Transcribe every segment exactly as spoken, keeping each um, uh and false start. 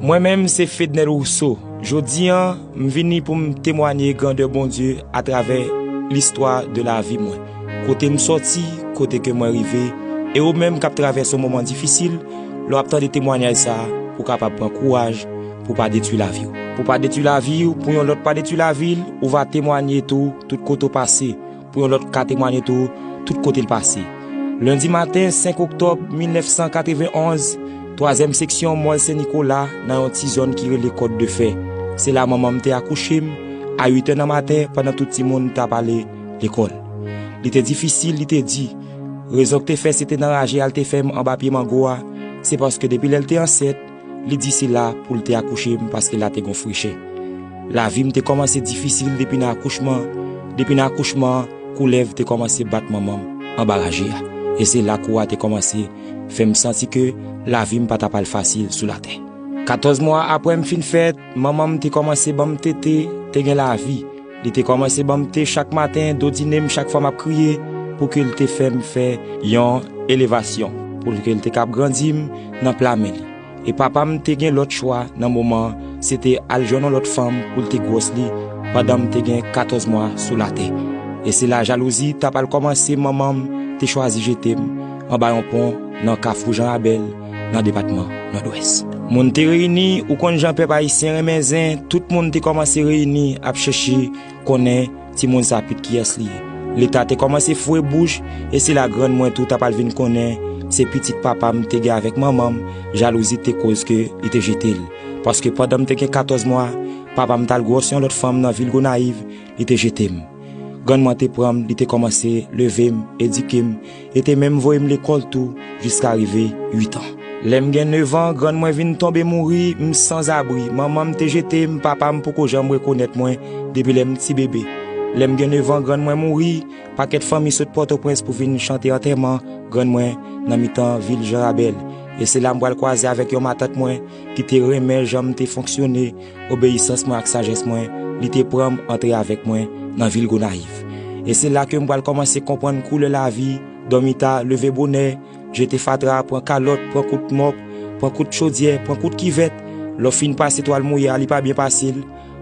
Mwen menm se Fednel Rousseau. Jodi an, m vini pou m temwanye grandè Bondye atravè listwa de lavi mwen. Kote m sòti, kote ke mwen rive, e ou menm k ap travèse yon moman difisil, lè w ap tande temwanyaj sa a, pou w kapab pran kouraj, pou w pa detwi lavi w. Pou w pa detwi lavi w, pou yon lòt pa detwi lavi l, ou va temwanye tou, tout kote w pase, pou yon lòt ka temwanye tou, tout kote l pase. Lendi maten, senk oktòb mil nèf san katrevenn onz, twazyèm seksyon Mòl Sen Nikola, nan yon ti zòn ki rele Kòd de Fè. Se la manman m te akouche m, a uit è nan maten, pandan tout timoun t ap ale lekòl. Li te difisil, li te di. Rezon k te fè se te nan raje a l te fè m anba pye mango a, se paske depi lè l te ansent, li di se la pou l te akouche m paske la te gon frechè. Lavi m te kòmanse difisil depi nan akouchman. Depi nan akouchman an, koulèv te kòmanse bat manman m anba raje a. E se la kou a te kòmanse fè m santi ke lavi m pa t ap al fasil sou latè. Katòz mwa apre m fin fèt, manman m te kòmanse ban m tete, te gen lavi. Li te kòmanse ban m te chak maten, dodine m chak fwa m ap kriye, pou ke l te fè m fè yon elevasyon, pou ke l te kab grandi m nan pla men li. E papa m te gen lòt chwa nan moman an, se te al jwenn yon lòt fanm pou l te gwòs li pandan m te gen katòz mwa sou latè. E se la jalouzi t ap al kòmanse, manman m te chwazi jete m anba yon pon nan Kafou Jan Rabèl, nan depatman Nòdwès. Moun te reyini, ou konn jan pèp ayisyen renmen zen, tout moun te kòmanse reyini ap chèche konnen timoun sa pit kiyès li ye. Leta te kòmanse foure bouch, e se la grann mwen tou t ap al vin konnen se pitit papa m te gen avèk manman m, jalouzi te koz ke li te jete l. Paske pandan m te gen katòz mwa, papa m t al gwòs yon lòt fanm nan vil Gonayiv, li te jete m. Grann mwen te pran m, li te kòmanse leve m, edike m, e te menm voye m lekòl tou, jiska rive uit an. Lè m gen nèf an, grann mwen vin tonbe mouri, m sanzabri. Manman m te jete m, papa m poko janm rekonèt mwen depi lè m ti bebe. Lè m gen nèf an, grann mwen mouri, pakèt fanmi sot Pòtoprens pou vin chante antèman grann mwen nan mitan vil Jan Rabèl. E se la m pral kwaze avèk yon matant mwen ki te renmen jan m te fonksyone, obeyisans mwen ak sajès mwen, li te pran m antre avèk mwen nan vil Gonayiv. E se la ke m pral kòmanse konprann koulè lavi, dòmi ta, leve bonè, jete fatra, pran kalòt, pran kout mòp, pran kout chodyè, pran kout kivèt. Lè w fin pase twal mouye a, li pa byen pase l.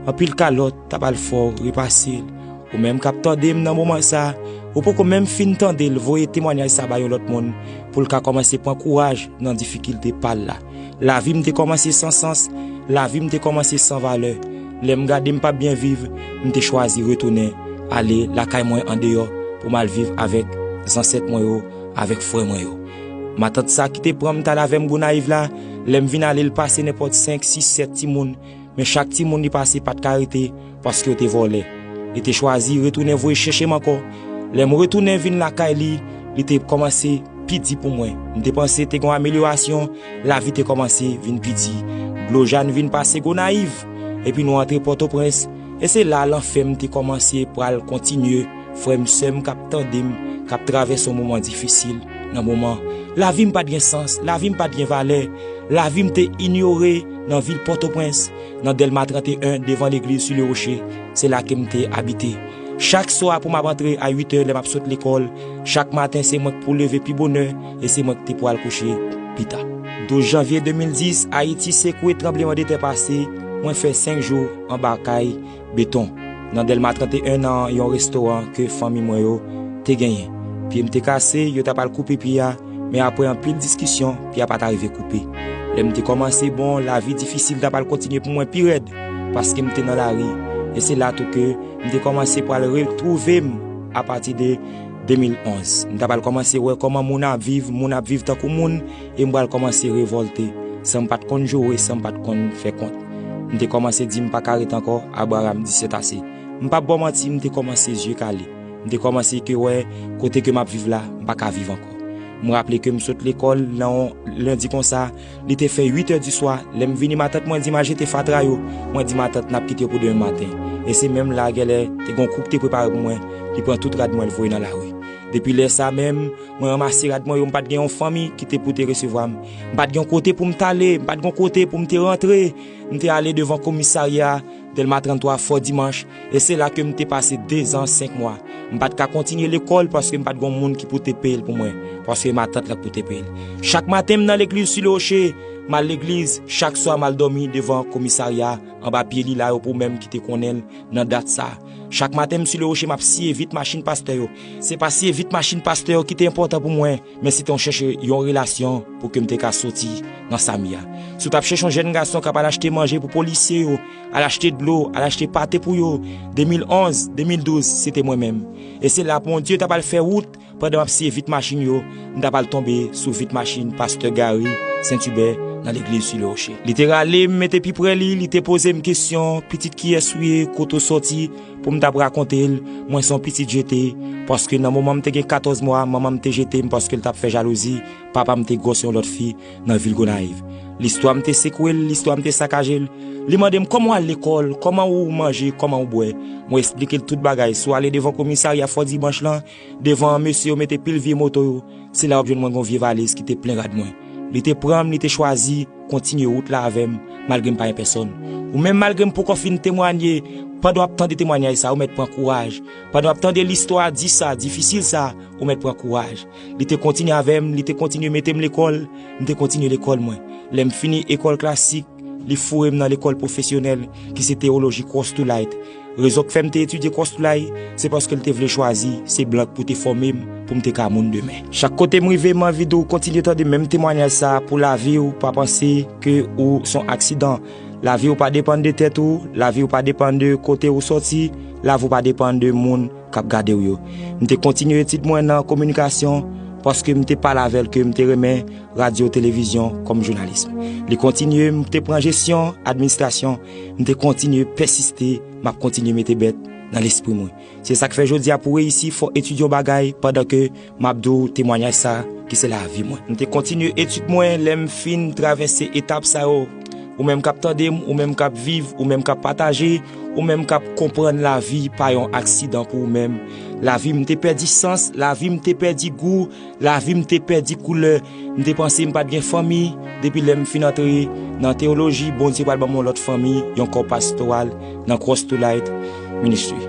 Anpil kalòt t ap al fè w repase l. Ou menm k ap tande m nan moman sa, ou poko menm fin tande l, voye temwanyaj sa bay yon lòt moun, pou l ka kòmanse pran kouraj nan difikilte pa l la. Lavi m te kòmanse san sans, lavi m te kòmanse san valè. Lè m gade m p ap byen viv, m te chwazi retounen ale lakay mwen andeyò pou m al viv avèk zansèt mwen yo, avèk frè mwen yo. Matant sa ki te pran m t al avè m Gonayiv la, lè m vin ale, l pase nenpòt senk, sis, sèt timoun, men chak timoun li pase pa t ka rete, paske yo te vòlè. Li te chwazi retounen voye chèche m ankò. Lè m retounen vin lakay li, li te kòmanse pi di pou mwen. M te panse te gen yon amelyorasyon, lavi te kòmanse vin pi di. Dlo Jàn vin pase Gonayiv, epi nou antre Pòtoprens, e se la lanfè m te kòmanse pral kontinye. Frè m, sè m k ap tande m, k ap travèse yon moman difisil nan moman. Lavi m pa t gen sans, lavi m pa t gen valè, lavi m te inyore nan vil Pòtoprens, nan Dèlma trannteyen, devan legliz Sou le Woche, se la ke m te abite. Chak swa pou m ap antre a uit è lè m ap sot lekòl, chak maten se mwen k pou leve pi bonè e se mwen k te pou al kouche pi ta. Douz janvye de mil dis, Ayiti sekwe, tranblemanntè pase, mwen fè senk jou anba kay beton, nan Dèlma trannteyen, nan yon restoran ke fanmi mwen yo te genyen. Pye m te kase, yo t ap al koupe pye a, men apre anpil diskisyon, pye a pa t arive koupe. Lè m te kòmanse bon, lavi difisil t ap al kontinye pou mwen pi rèd, paske m te nan lari. E se la tou ke m te kòmanse pral retwouve m apati de de mil onz. M t ap al kòmanse wè kòman moun ap viv, moun ap viv tankou moun, e m pral kòmanse revòlte, san m pa t konn joure, san m pa t konn fè kont. M te kòmanse di m pa ka ret ankò, Abraram di sètase. M p ap ba w manti, m te kòmanse zye kale. M te kòmanse ke wè kote ke m ap viv la, m pa ka viv ankò. M raple ke m sot lekòl nan yon lendi konsa, li te fè uit è di swa, lè m vini, matant mwen di m al jete fatra yo. Mwen di matant n ap kite yo pou demen maten. E se menm la, genlè, te gen yon kou k te prepare pou mwen, li pran tout rad mwen, l voye nan lari. Depi lè sa menm, mwen ranmase rad mwen yo, m pa t gen yon fanmi ki te pou te resevwa m. M pa t gen yon kote pou m t ale, m pa t gen yon kote pou m te rantre. M te ale devan komisarya Dèlma tranntwa Fò Dimanch, e se la ke m te pase dezan senk mwa. M pa t ka kontinye lekòl paske m pa t gen yon moun ki pou te peye l pou mwen, paske matant lan pou te peye l. Chak maten, m nan legliz Sou le Woche, M al legliz, chak swa m al dòmi devan komisarya, anba pye lila yo pou menm ki te konnen l nan dat sa. Chak maten m sou le woche m ap siye vit machin pastè yo. Se pa siye vit machin pastè yo ki te enpòtan pou mwen, men se te yon chèche yon relasyon pou ke m te ka soti nan sa m ye a. Si w t ap chèche yon jèn gason k ap al achte manje pou polisye yo, al achte dlo, al achte pate pou yo, de mil onz, de mil douz, se te mwen menm. E se la Bondye t ap al fè wout. Pandan m ap siye vit machin yo, m t ap al tonbe sou vit machin pastè Gary Sentibè nan legliz Sou le Woche. Li te rale m mete pi pre li, li te poze m kesyon, "Pitit, kiyès ou ye, kote w sòti?" Pou m t ap rakonte l, mwen se yon pitit jete, paske nan moman m te gen katòz mwa, manman m te jete m paske l t ap fè jalouzi, papa m te gwòs yon lòt fi nan vil Gonayiv. Listwa m te sekwe l, listwa m te sakaje l. Li mande m, "Kòman w al lekòl? Kòman ou manje? Kòman ou bwè?" Mwen esplike l tout bagay. Si w ale devan komisarya Fò Dimanch lan, devan mesye yo mete pil vye moto yo, se la w ap jwenn mwen gon vye valiz ki te plen rad mwen. Li te pran m, li te chwazi kontinye wout la avè m, malgre m pa gen pèsòn. Ou menm, malgre m poko fin temwanye, pandan w ap tande temwanyaj sa, ou mèt pran kouraj. Pandan w ap tande listwa di sa, difisil sa, ou mèt pran kouraj. Li te kontinye avè m, li te kontinye mete m lekòl, m te kontinye lekòl mwen. Lè m fini ekòl klasik, li foure m nan lekòl pwofesyonèl, ki se teyoloji Cross to Light. Rezon k fè m te etidye Cross to Light, se paske l te vle chwazi se blan k pou te fòme m pou m te ka moun demen. Chak kote m rive, m anvi di w kontinye tande menm temwanyaj sa a pou lavi w, pa panse ke ou se yon aksidan. Lavi w pa depann de tèt ou, lavi w pa depann de kote ou sòti, lavi w pa depann de moun k ap gade w yo. M te kontinye etid mwen nan kominikasyon paske m te pale avè l ke m te renmen radyo, televizyon kòm jounalis. Li kontinye, m te pran jesyon, administrasyon, m te kontinye pèsiste, m ap kontinye mete bèt nan lespri mwen. Se sa k fè jodi a pou reyisi, fò etidye yon bagay pandan ke m ap di w temwanyaj sa ki se lavi mwen. M te kontinye etid mwen, lè m fin travèse etap sa yo. Ou menm k ap tande m, ou menm k ap viv, ou menm k ap pataje, ou menm k ap konprann lavi pa yon aksidan pou ou menm. Lavi m te pèdi sans, lavi m te pèdi gou, lavi m te pèdi koulè. M te panse m pa t gen fanmi. Depi lè m fin antre nan teyoloji, Bondye pral ban m yon lòt fanmi, yon kò pastoral nan Cross to Light Ministry.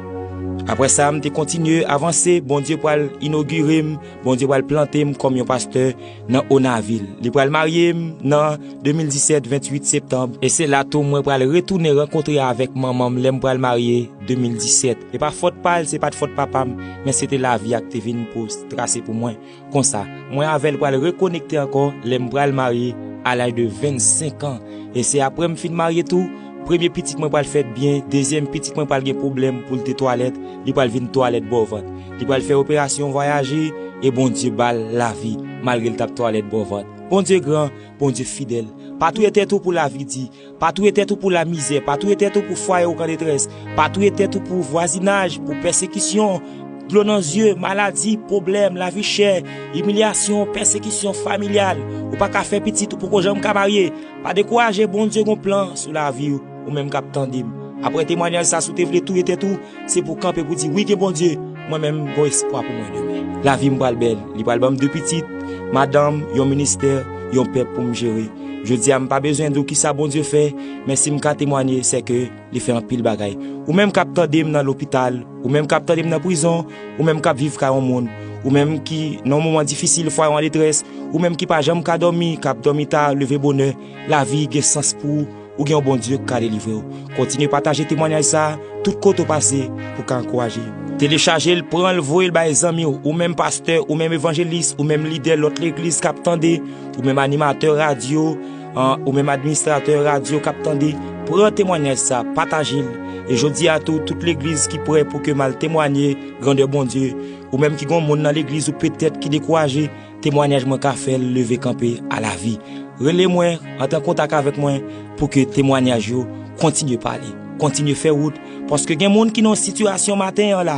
Apre sa, m te kontinye avanse, Bondye pral inogire m, Bondye pral plante m kòm yon pastè nan Onavil. Li pral marye m nan de mil disèt, venntuit septanm. E se la tou mwen pral retounen rankontre avèk manman m lè m pral marye de mil disèt. E pa fòt pa l, se pa t fòt papa m, men se te lavi a k te vin pou trase pou mwen. Konsa, mwen avè l pral rekonekte ankò lè m pral marye a laj de vennsenk an. E se apre m fin marye tou, premye pitit mwen pral fèt byen, dezyèm pitit mwen pral gen pwoblèm pou l te twalèt, li pral vin twalèt bò vant. Li pral fè operasyon vwayaje, e Bondye ba l lavi, malgre l t ap twalèt bò vant. Bondye gran, Bondye fidèl. Pa touye tèt ou pou lavi di. Pa touye tèt ou pou lamizè, pa touye tèt ou pou fwaye w k an detrès, pa touye tèt ou pou vwazinaj, pou pèsekisyon, dlo nan zye, maladi, pwoblèm, lavi chè, imilyasyon, pèsekisyon familyal. Ou pa ka fè pitit, ou poko janm ka marye. Pa dekouraje, Bondye gon plan sou lavi w, ou menm k ap tande m. Apre temwanyaj sa, si w te vle touye tèt ou, se pou w kanpe pou di, "Wi, gen Bondye, mwen menm, gon espwa pou mwen demen." Lavi m pral bèl, li pral ban m de pitit, madanm, yon ministè, yon pèp pou m jere. Jodi a, m pa bezwen di w kisa Bondye fè, men si m ka temwanye, se ke li fè anpil bagay. Ou menm k ap tande m nan lopital, ou menm k ap tande m nan prizon, ou menm k ap viv kay yon moun, ou menm ki nan yon moman difisil, fwaye w an detrès, ou menm ki pa janm ka dòmi, k ap dòmi ta, leve bonè, lavi gen sans pou ou, ou gen yon Bondye k ka delivre w. Kontinye pataje temwanyaj sa a tout kote w pase pou w ka ankouraje. Telechaje l, pran l, voye l bay zanmi w, ou menm pastè, ou menm evanjelis, ou menm lidè lòt legliz k ap tande, ou menm animatè radyo, an, ou menm administratè radyo k ap tande, pran temwanyaj sa, pataje l. E jodi a tou, tout legliz ki prè pou ke m al temwanye grandè Bondye, ou menm ki gon moun nan legliz ou petèt ki dekouraje, temwanyaj mwen ka fè l leve kanpe a lavi. Rele mwen, antre an kontak avèk mwen pou ke temwanyaj yo kontinye pale, kontinye fè wout, paske gen moun ki nan yon sitiyasyon maten an la,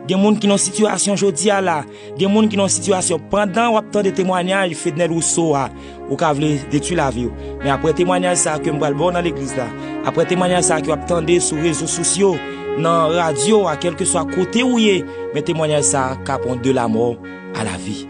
gen moun ki nan yon sitiyasyon jodi a la, gen moun ki nan yon sitiyasyon pandan w ap tande temwanyaj Fednel Rousseau a, ou ka vle detwi lavi w. Men apre temwanyaj sa a ke m pral ba w nan legliz la, apre temwanyaj sa a ke w ap tande sou rezo sosyo, nan radyo a, kèlkeswa kote ou ye, men temwanyaj sa a ka pran de lamò a lavi.